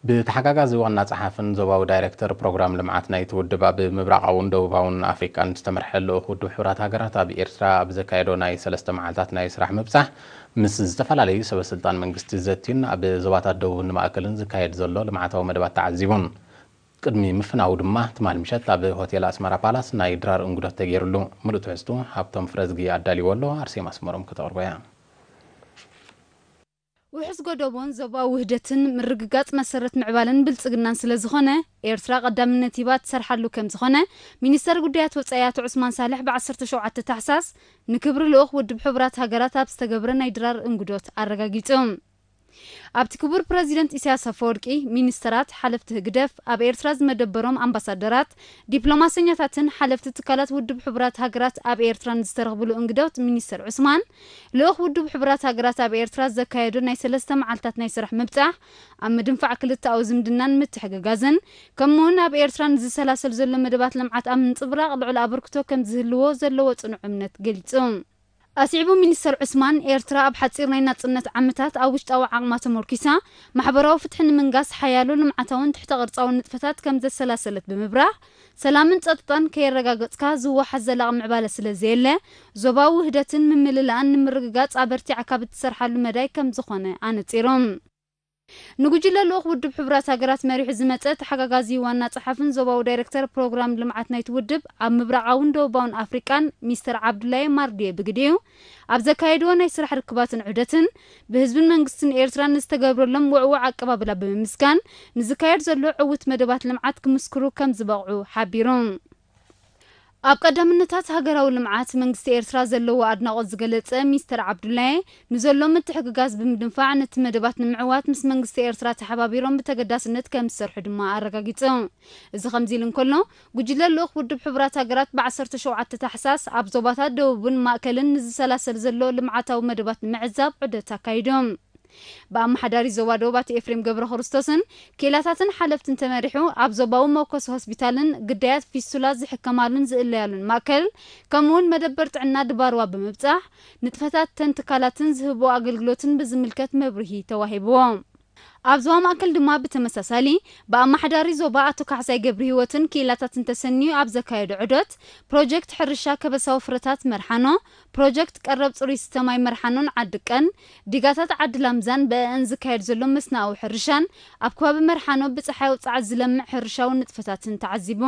ብተሓጋጋዚ ዋና ጸሓፍን ዞባዊ ዳይሬክተር ፕሮግራም ልምዓት ናይቲ ውድብ ኣብ ምብራቓውን ደቡባውን ኣፍሪቃን ዝተመርሐ ልኡኽ ውድብ ሕቡራት ሃገራት ኣብ ኤርትራ ኣብ ዘካየዶ ናይ ሰለስተ መዓልታት ናይ ስራሕ ምብጻሕ ምስ ዝተፈላለዩ ሰበ ስልጣን መንግስቲ ዘትዩን ኣብ ዞባታት ደቡብን ማእከልን ዝካየድ ዘሎ ልምዓታዊ መደባት ተዓዚቡን። ቅድሚ ምፍናዉ ድማ ትማል ምሸት ኣብ ሆቴል ኣስመራ ፓላስ ናይ ድራር እንግዶት ተገይሩሉ። ምሉእ ትሕዝቱ ሃብቶም ፍረዝጊ ኣዳልዎ ኣሎ፣ ኣርሴማ ኣስመሮም ከተቕርቦ እያ። ውሕስ ጎደቦን ዞባዊ ውህደትን ምርግጋጽ መሰረት ምዕባለን ብልጽግናን ስለ ዝኾነ፣ ኤርትራ ቀዳምነት ሂባ ትሰርሓሉ ከም ዝኾነ ሚኒስተር ጉዳያት ወጻኢ ኣቶ ዑስማን ሳልሕ ብ ዓሰርተ ሸውዓተ ታሕሳስ ንክብሪ ልኡኽ ውድብ ሕቡራት ሃገራት ኣብ ዝተገብረ ናይ ድራር እንግዶት ኣረጋጊጹ። ኣብቲ ክቡር ፕረዚደንት ኢሳያስ ኣፈወርቂ፣ ሚኒስተራት፣ ሓለፍቲ ህግደፍ፣ ኣብ ኤርትራ ዝመደበሮም ኣምባሳደራት፣ ዲፕሎማሰኛታትን ሓለፍቲ ትካላት ውድብ ሕቡራት ሃገራት ኣብ ኤርትራን ዝተረኽብሉ እንግዶት ሚኒስተር ዑስማን፣ ልኡኽ ውድብ ሕቡራት ሃገራት ኣብ ኤርትራ ዘካየዶ ናይ ሰለስተ መዓልታት ናይ ስራሕ ምብጻሕ፣ ኣብ ምድንፋዕ ክልተኣዊ ዝምድናን ምትሕግጋዝን፣ ከምኡ'ውን ኣብ ኤርትራ ንዝሰላሰል ዘሎ መደባት ልምዓት ኣብ ምንጽብራቕ ልዑል ኣበርክቶ ከም ዝህልዎ ዘለዎ ጽኑዕ እምነት ገሊጹ። ኣስዒቡ ሚኒስተር ዑስማን፣ ኤርትራ ኣብ ሓጺር ናይ ናጽነት ዓመታት ኣብ ውሽጣዊ ዓቕማ ተመርኪሳ፣ ማሕበራዊ ፍትሒ ንምንጋስ ሓያሎ ልምዓታውን ትሕተ ቅርጻውን ንጥፈታት ከም ዘሰላሰለት ብምብራህ፣ ሰላምን ጸጥታን ከየረጋገጽካ ዝወሓስ ዘላቒ ምዕባለ ስለ ዘየለ፣ ዞባዊ ውህደትን ምምልላእን ንምርግጋጽ ኣበርቲዕካ ብትሰርሓሉ መዳይ ከም ዝኾነ ኣነጺሩ። ንጉጅለ ልኡኽ ውድብ ሕቡራት ሃገራት መሪሑ ዝመጸ ተሓጋጋዚ ዋና ጸሓፍን ዞባዊ ዳይሬክተር ፕሮግራም ልምዓት ናይቲ ውድብ ኣብ ምብራቓውን ደቡባውን ኣፍሪቃን ሚስተር ዓብዱላይ ማርድየ ብግዲኡ፣ ኣብ ዘካየድዎ ናይ ስራሕ ርክባትን ዑደትን፣ ብህዝብን መንግስትን ኤርትራ ንዝተገብረሎም ውዕዉዕ ኣቀባብላ ብምምስጋን፣ ንዝካየድ ዘሎ ዕዉት መደባት ልምዓት ክምስክሩ ከም ዝበቕዑ ሓቢሩ። ኣብ ቀዳምነታት ሃገራዊ ልምዓት መንግስቲ ኤርትራ ዘለዎ ኣድናቖት ዝገለጸ ሚስተር ዓብዱላየ፣ ንዘሎ ምትሕግጋዝ ብምድንፋዕ፣ ነቲ መደባት ንምዕዋት ምስ መንግስቲ ኤርትራ ተሓባቢሮም ብተገዳስነት ከም ዝሰርሑ ድማ ኣረጋጊጹ። እዚ ከምዚ ኢሉ እንከሎ፣ ጉጅለ ልኡኽ ውድብ ሕቡራት ሃገራት ብ ዓሰርተ ሸውዓተ ታሕሳስ ኣብ ዞባታት ደቡብን ማእከልን ንዝሰላሰል ዘሎ ልምዓታዊ መደባት ንምዕዛብ ዑደት ኣካይዶም። ብኣመሓዳሪ ዞባ ደቡብ ኣቶ ኤፍሬም ገብረክርስቶስን ክኢላታትን ሓለፍትን ተመሪሑ፣ ኣብ ዞባዊ መወከሲ ሆስፒታልን ግዳያት ፊስቱላ ዝሕከማሉን ዝእለያሉን ማእከል፣ ከምኡ'ውን መደበር ጥዕና ድባርዋ ብምብጻሕ፣ ንጥፈታተን ትካላትን ዝህብኦ ኣገልግሎትን ብዝምልከት መብርሂ ተዋሂብዎ። ኣብ ዞባ ማእከል ድማ ብተመሳሳሊ፣ ብኣመሓዳሪ ዞባ ኣቶ ካሕሳይ ገብረሂወትን ክኢላታትን ተሰንዩ ኣብ ዘካየዶ ዑደት፣ ፕሮጀክት ሕርሻ ከበሳዊ ፍረታት መርሓኖ፣ ፕሮጀክት ቀረብ ጽሩይ ስተ ማይ መርሓኖን ዓዲ ቀን፣ ዲጋታት ዓዲ ላምዛን በእእን ዝካየድ ዘሎ መስናኣዊ ሕርሻን፣ ኣብ ከባቢ መርሓኖ ብጸሓይ ኣውጻዕት ዝለምዕ ሕርሻዊ ንጥፈታትን ተዓዚቡ።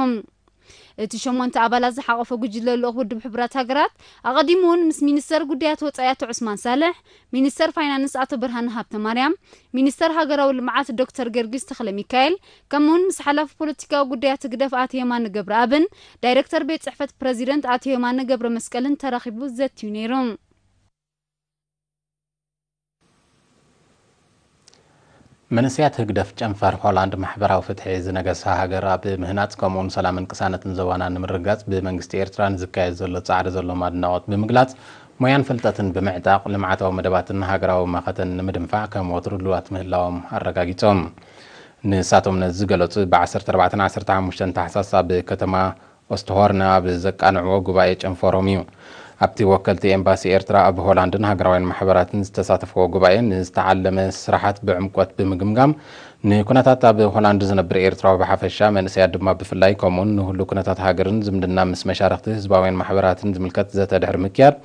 እቲ ሸሞንተ ኣባላት ዝሓቖፈ ጉጅለ ልኡኽ ውድብ ሕቡራት ሃገራት፣ ኣቐዲሙ እውን ምስ ሚኒስተር ጉዳያት ወጻኢ ኣቶ ዑስማን ሳልሕ፣ ሚኒስተር ፋይናንስ ኣቶ ብርሃነ ሃብተማርያም፣ ሚኒስተር ሃገራዊ ልምዓት ዶክተር ገርጊስ ተኽለ ሚካኤል፣ ከምኡውን ምስ ሓላፊ ፖለቲካዊ ጉዳያት ህግደፍ ኣቶ የማነ ገብረኣብን ዳይረክተር ቤት ጽሕፈት ፕረዚደንት ኣቶ የማነ ገብረ መስቀልን ተራኺቡ ዘትዩ ነይሩ። መንእሰያት ህግደፍ ጨንፈር ሆላንድ ማሕበራዊ ፍትሒ ዝነገሳ ሃገር ኣብ ምህናጽ ከምኡውን ሰላምን ቅሳነትን ዞባና ንምርግጋጽ ብመንግስቲ ኤርትራ ንዝካየድ ዘሎ ጻዕሪ ዘሎም ኣድናቖት ብምግላጽ፣ ሞያን ፍልጠትን ብምዕጣቕ ልምዓታዊ መደባትን ሃገራዊ መኸተን ንምድንፋዕ ከም ወትሩ ድሉዋት ምህላዎም ኣረጋጊጾም። ንሳቶም ነዚ ዝገለጹ ብ ዓሰርተ ኣርባዕተን ዓሰርተ ሓሙሽተን ታሕሳስ ኣብ ከተማ ኦስትሆርን ኣብ ዘቃንዕዎ ጉባኤ ጨንፈሮም እዩ። ኣብቲ ወከልቲ ኤምባሲ ኤርትራ ኣብ ሆላንድን ሃገራውያን ማሕበራትን ዝተሳተፍዎ ጉባኤ፣ ንዝተዓለመ ስራሓት ብዕምቆት ብምግምጋም፣ ንኩነታት ኣብ ሆላንድ ዝነብር ኤርትራዊ ብሓፈሻ፣ መንእሰያት ድማ ብፍላይ፣ ከምኡውን ንህሉ ኩነታት ሃገርን ዝምድና ምስ መሻርኽቲ ህዝባውያን ማሕበራትን ዝምልከት ዘተ ድሕሪ ምክያድ፣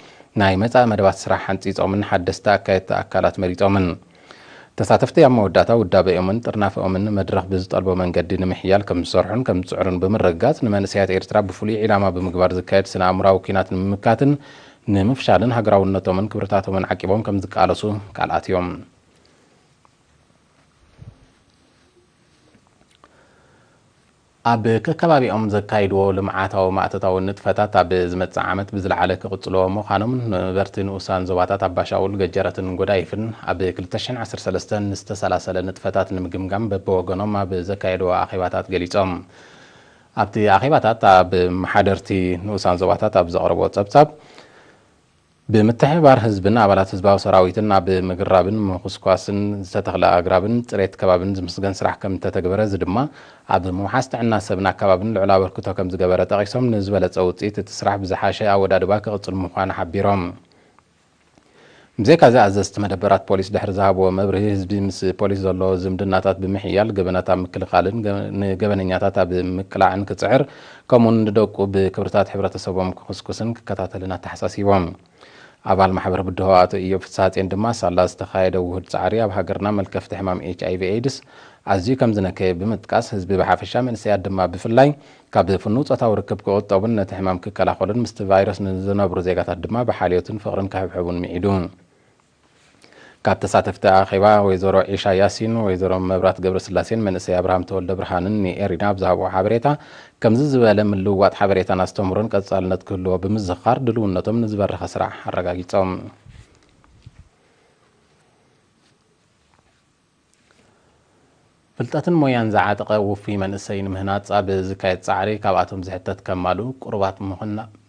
ናይ መጻኢ መደባት ስራሕ ሓንጺጾምን ሓደስቲ ኣካየድቲ ኣካላት መሪጾምን። ተሳተፍቲ ኣብ መወዳእታ ውዳበኦምን ጥርናፈኦምን መድረኽ ብዝጠልቦ መንገዲ ንምሕያል ከም ዝሰርሑን ከም ዝጽዕሩን ብምርግጋጽ፣ ንመንእሰያት ኤርትራ ብፍሉይ ዒላማ ብምግባር ዝካየድ ስነ ኣእምራዊ ኲናት ንምምካትን ንምፍሻልን ሃገራውነቶምን ክብርታቶምን ዓቂቦም ከም ዝቃለሱ ቃል ኣትዮም። ኣብ ከከባቢኦም ዘካይድዎ ልምዓታዊ ማእቶታዊ ንጥፈታት ኣብ ዝመጽእ ዓመት ብዝለዓለ ክቕጽልዎ ምዃኖምን ነበርቲ ንኡሳን ዞባታት ኣባሻውል፣ ገጀረትን ጎዳይፍን ኣብ ክልተ ሽሕን ዓሰርተ ሰለስተን ዝተሰላሰለ ንጥፈታት ንምግምጋም በብወገኖም ኣብ ዘካየድዎ ኣኼባታት ገሊጾም። ኣብቲ ኣኼባታት ኣብ መሓደርቲ ንኡሳን ዞባታት ኣብ ዘቕረብዎ ጸብጻብ፣ ብምትሕብባር ህዝብን ኣባላት ህዝባዊ ሰራዊትን ኣብ ምግራብን ምኹስኳስን ዝተተኽለ ኣግራብን ጽሬት ከባብን ዝምስገን ስራሕ ከም እተተግበረ፣ እዚ ድማ ኣብ ምውሓስ ጥዕና ሰብን ኣከባብን ልዑል ኣበርክቶ ከም ዝገበረ ጠቒሶም፣ ንዝበለጸ ውጽኢት እቲ ስራሕ ብዝሓሸ ኣወዳድባ ክቕጽል ምዃኑ ሓቢሮም። ብዘይካዚ ኣዘዝቲ መደበራት ፖሊስ ድሕሪ ዝሃብዎ መብርሂ ህዝቢ ምስ ፖሊስ ዘለዎ ዝምድናታት ብምሕያል ገበናት ኣብ ምክልኻልን ገ- ንገበነኛታት ኣብ ምቅላዕን ክፅዕር ከምኡውን ንደቁ ብክብርታት ሕብረተሰቦም ክኽስኩስን ክከታተልን ኣተሓሳሲቦም። ኣባል ማሕበር ብድሆ ኣቶ ኢዮብ ፍስሃጼን ድማ ሳላ ዝተኻየደ ውሁድ ፃዕሪ ኣብ ሃገርና መልከፍቲ ሕማም ኤች ኣይቪ ኤድስ ኣዝዩ ከም ዝነከየ ብምጥቃስ ህዝቢ ብሓፈሻ መንእሰያት ድማ ብፍላይ ካብ ፍኑው ጾታዊ ርክብ ክቑጠቡን ነቲ ሕማም ክከላኸሉን ምስቲ ቫይረስ ንዝነብሩ ዜጋታት ድማ ብሓልዮትን ፍቕርን ክሕብሕቡን ምዒዱ። ካብ ተሳተፍቲ ኣኼባ ወይዘሮ ዒሻ ያሲን፣ ወይዘሮ መብራት ገብረስላሴን መንእሰይ ኣብርሃም ተወልደ ብርሃንን ንኤሪና ኣብ ዝሃብዎ ሓበሬታ ከምዚ ዝበለ ምልውዋጥ ሓበሬታን ኣስተምህሮን ቀጻልነት ክህልዎ ብምዝኻር ድልውነቶም ንዝበረኸ ስራሕ ኣረጋጊጾም። ፍልጠትን ሞያን ዝዓጠቐ ውፉይ መንእሰይ ንምህናፅ ኣብ ዝካየድ ፃዕሪ ካብኣቶም ዝሕተት ከማልኡ ቅሩባት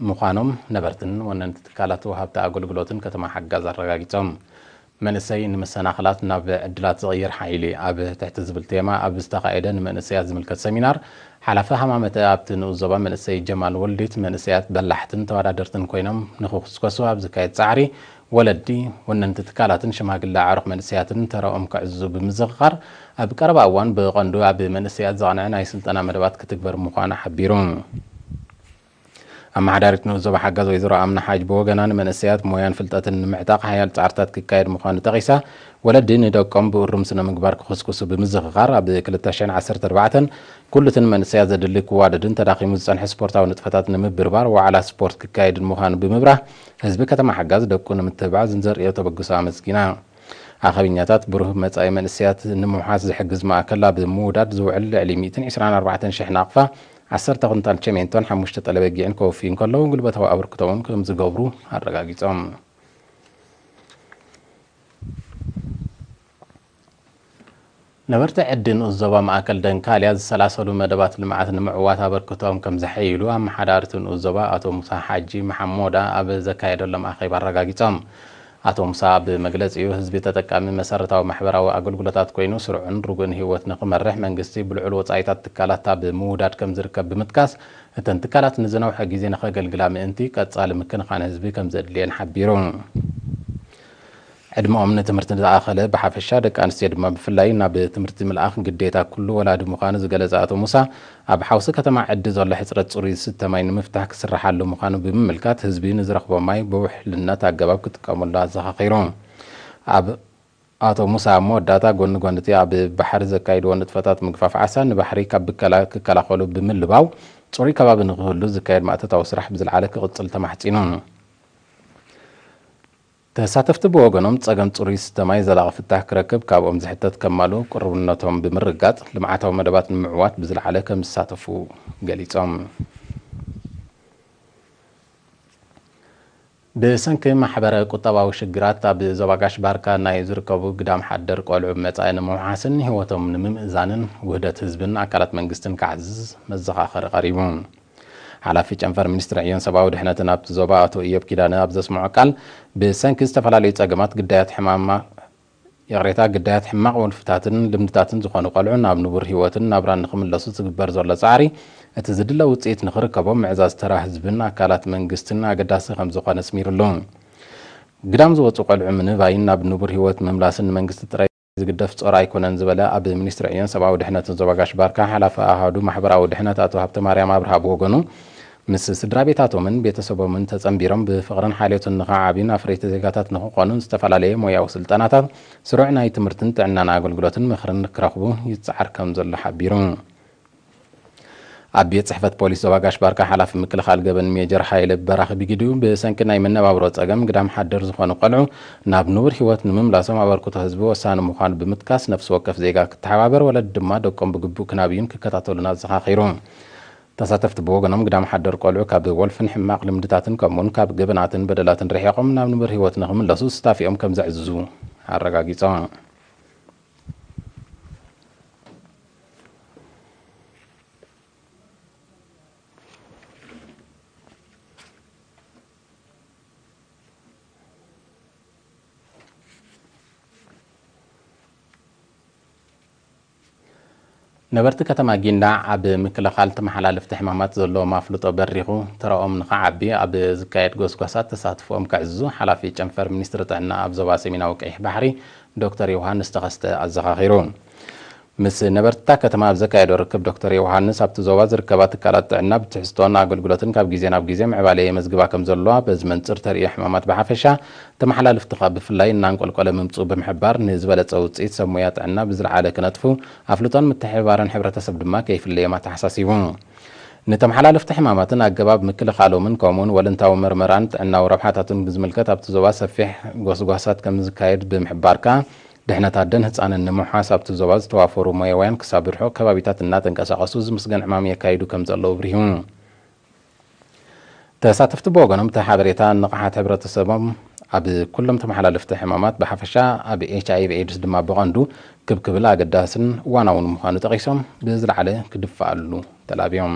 ምዃኖም ነበርትን ወነንቲ ትካላት ወሃብቲ ኣገልግሎትን ከተማ ሓጋዝ ኣረጋጊፆም። መንእሰይ ንመሰናኽላት ናብ ዕድላት ዝቕይር ሓይሊ ኣብ ትሕቲ ዝብል ቴማ ኣብ ዝተኻየደ ንመንእሰያት ዝምልከት ሰሚናር ሓላፊ ሃማመተ ኣብቲ ንኡስ ዞባ መንእሰይ ጀማል ወልዲት መንእሰያት በላሕትን ተወዳደርትን ኮይኖም ንኽኹስኮሱ ኣብ ዝካየድ ፃዕሪ ወለዲ፣ ወነንቲ ትካላትን ሽማግለ ኣዕሩኽ መንእሰያትን ተራኦም ከዕዝዙ ብምዝኽኻር ኣብ ቀረባ እዋን ብቐንዱ ኣብ መንእሰያት ዘቕንዐ ናይ ስልጠና መደባት ክትግበር ምዃኑ ሓቢሩ። ኣመሓዳሪት ንኡስ ዞባ ሓጋዝ ወይዘሮ ኣምና ሓጅ ብወገና ንመንእሰያት ሞያን ፍልጠትን ንምዕጣቕ ሓያል ፃዕርታት ክካየድ ምዃኑ ጠቒሳ፣ ወለዲ ንደቆም ብእሩም ስነ ምግባር ክኹስኩሱ ብምዝኽኻር ኣብ ክልተ ሽሕን ዓሰርተ ኣርባዕተን ኩሉትን መንእሰያት ዘድሊ ክዋደድን ተዳኺሙ ዝፀንሐ ስፖርታዊ ንጥፈታት ንምብርባር ዋዕላ ስፖርት ክካየድን ምዃኑ ብምብራህ ህዝቢ ከተማ ሓጋዝ ደቁ ንምትብባዕ ዘርእዮ ተበግሶ ኣመስጊና። ኣኸብኛታት ብሩህ መጻኢ መንእሰያት ንምውሓስ ዝሕግዝ ማእከል ኣብ ምውዳድ ዝውዕል ልዕሊ ሚእትን ዕስራን ኣርባዕተን ሽሕ ናቕፋ፣ ዓሰርተ ኩንታል ቸሜንቶን ሓሙሽተ ጠለበጊዕን ከወፍዩ እንከለዉ፣ ጉልበታዊ ኣበርክቶውን ከም ዝገብሩ ኣረጋጊጾም። ነበርቲ ዕዲ ንኡስ ዞባ ማእከል ደንካልያ ዝሰላሰሉ መደባት ልምዓት ንምዕዋት ኣበርክቶኦም ከም ዘሐይሉ ኣመሓዳርቲ ንኡስ ዞባ ኣቶ ሙሳ ሓጂ መሓሞዳ ኣብ ዘካየደሎም ኣኼባ ኣረጋጊጾም። ኣቶ ሙሳ ኣብ መግለጺኡ፣ ህዝቢ ተጠቃሚ መሰረታዊ ማሕበራዊ ኣገልግሎታት ኮይኑ ስሩዕን ርጉእን ህይወት ንኽመርሕ መንግስቲ ብልዑል ወጻኢታት ትካላት ኣብ ምውዳድ ከም ዝርከብ ብምጥቃስ፣ እተን ትካላት ንዝነውሐ ግዜ ንኸገልግላ ምእንቲ ቀጻሊ ምክንኻን ህዝቢ ከም ዘድልየን ሓቢሩ። ዕድመኦም ንትምህርቲ ዝኣኸለ ብሓፈሻ ደቂ ኣንስትዮ ድማ ብፍላይ ናብ ትምህርቲ ምልኣኽ ግዴታ ኩሉ ወላዲ ምዃኑ ዝገለጸ ኣቶ ሙሳ፣ ኣብ ሓውሲ ከተማ ዕዲ ዘሎ ሕጽረት ጽሩይ ዝስተ ማይ ንምፍታሕ ክስርሓሉ ምዃኑ ብምምልካት ህዝቢ ንዝረኽቦ ማይ ብውሕልነት ኣገባብ ክጥቀመሉ ኣዘኻኺሩ። ኣብ ኣቶ ሙሳ ኣብ መወዳእታ ጎኒ ጎኒ እቲ ኣብ ባሕሪ ዘካይድዎ ንጥፈታት ምግፋፍ ዓሳ ንባሕሪ ካብ ብከላ ክከላኸሉ ብምልባው ጽሩይ ከባቢ ንክህሉ ዝካየድ ማእቶታዊ ስራሕ ብዝለዓለ ክቕጽል ተማሕጺኑ። ተሳተፍቲ ብወገኖም ጸገም ጽሩይ ዝስተ ማይ ዘላቒ ፍታሕ ክረክብ ካብኦም ዝሕተት ከማልኡ ቅሩብነቶም ብምርጋጽ ልምዓታዊ መደባት ንምዕዋት ብዝለዓለ ከም ዝሳተፉ ገሊጾም። ብሰንኪ ማሕበረ ቁጠባዊ ሽግራት ኣብ ዞባ ጋሽ ባርካ ናይ ዝርከቡ ግዳም ሓደር ቆልዑ መጻኢ ንምውሓስን ህይወቶም ንምምእዛንን ውህደት ህዝብን ኣካላት መንግስትን ክዓዝዝ መዘኻኸሪ ቀሪቡ። ሓላፊ ጨንፈር ሚኒስትሪ ዕዮን ሰብኣዊ ድሕነትን ኣብቲ ዞባ ኣቶ ኢዮብ ኪዳነ ኣብ ዘስምዖ ቃል፣ ብሰንኪ ዝተፈላለዩ ጸገማት ግዳያት ሕማማ ይቕሬታ፣ ግዳያት ሕማቕ ወልፍታትን ልምድታትን ዝኾኑ ቆልዑ ናብ ንቡር ህይወትን ናብራን ንኽምለሱ ዝግበር ዘሎ ጻዕሪ፣ እቲ ዝድለ ውጽኢት ንኽርከቦም ምዕዛዝ ተራ ህዝብን ኣካላት መንግስትን ኣገዳሲ ከም ዝኾነ ኣስሚሩሉ። ግዳም ዝወጹ ቆልዑ ምንባይን ናብ ንቡር ህይወት ምምላስን ንመንግስቲ ጥራይ ዝግደፍ ጾር ኣይኮነን ዝበለ ኣብ ሚኒስትሪ ዕዮን ሰብኣዊ ድሕነትን ዞባ ጋሽ ባርካ ሓላፊ ኣሃዱ ማሕበራዊ ድሕነት ኣቶ ሃብተማርያም ኣብርሃ ብወገኑ፣ ምስ ስድራ ቤታቶምን ቤተሰቦምን ተጸንቢሮም ብፍቕርን ሓልዮትን ንኽዓብዩን ኣፍረይቲ ዜጋታት ንኽኾኑን ዝተፈላለየ ሞያዊ ስልጠናታት፣ ስሩዕ ናይ ትምህርትን ጥዕናን ኣገልግሎትን ምኽርን ክረኽቡ ይጽዓር ከም ዘሎ ሓቢሩ። ኣብ ቤት ጽሕፈት ፖሊስ ዞባ ጋሽ ባርካ ሓላፊ ምክልኻል ገበን ሜጀር ሃይለ በራኺ ብጊዲኡ፣ ብሰንኪ ናይ መነባብሮ ጸገም ግዳም ሓደር ዝኾኑ ቆልዑ ናብ ንቡር ህይወት ንምምላሶም ኣበርክቶ ህዝቢ ወሳኒ ምዃኑ ብምጥቃስ፣ ነፍሲ ወከፍ ዜጋ ክተሓባበር፣ ወለዲ ድማ ደቆም ብግቡእ ክናብዩን ክከታተሉን ኣዘኻኺሩ። ተሳተፍቲ ብወገኖም፣ ግዳም ሓደር ቆልዑ ካብ ወልፍን ሕማቕ ልምድታትን ከምኡውን ካብ ገበናትን በደላትን ርሒቖም ናብ ንቡር ህይወት ንኽምለሱ ስታፊኦም ከም ዘዕዝዙ ኣረጋጊጾም። ነበርቲ ከተማ ጊንዳዕ ኣብ ምክልኻል ተመሓላለፍቲ ሕማማት ዘለዎም ኣፍልጦ በሪኹ ተራኦም ንኸዓቢ ኣብ ዝካየድ ጎስጓሳት ተሳትፎኦም ከዕዝዙ ሓላፊ ጨንፈር ሚኒስትሪ ጥዕና ኣብ ዞባ ሰሜናዊ ቀይሕ ባሕሪ ዶክተር ዮሃንስ ተኸስተ ኣዘኻኺሩ። ምስ ነበርታ ከተማ ኣብ ዘካየዶ ርክብ ዶክተር ዮሃንስ ኣብቲ ዞባ ዝርከባ ትካላት ጥዕና ብትሕዝቶን ኣገልግሎትን ካብ ግዜ ናብ ግዜ ምዕባለ የመዝግባ ከም ዘለዋ በዚ መንፅር ተርእዮ ሕማማት ብሓፈሻ ተመሓላልፍቲ ካብ ብፍላይ እናንቆልቆለ ምምፅኡ ብምሕባር ንዝበለፀ ውፅኢት ሰብ ሞያ ጥዕና ብዝለዓለ ክነጥፉ ኣፍልጦን ምትሕብባርን ሕብረተሰብ ድማ ከይፍለዮም ኣተሓሳሲቡ። ንተመሓላለፍቲ ሕማማትን ኣገባብ ምክልኻሎምን ከምኡውን ወለንታዊ መርመራን ጥዕናዊ ረብሓታቱን ብዝምልከት ኣብቲ ዞባ ሰፊሕ ጎስጓሳት ከም ዝካየድ ብምሕባር ከኣ ድሕነት ኣደን ህፃንን ንምውሓስ ኣብቲ ዞባ ዝተዋፈሩ ሞያውያን ክሳብ ርሑቕ ከባቢታት እናተንቀሳቐሱ ዝምስገን ዕማም የካይዱ ከም ዘለዉ ኣብሪሁ። ተሳተፍቲ ብወገኖም እቲ ሓበሬታ ንቕሓት ሕብረተሰቦም ኣብ ኩሎም ተመሓላለፍቲ ሕማማት ብሓፈሻ ኣብ ኤች ኣይ ቪ ኤድስ ድማ ብቐንዱ ክብ ክብል ኣገዳስን እዋናውን ምዃኑ ጠቒሶም ብዝለዓለ ክድፈኣሉ ተላብዮም።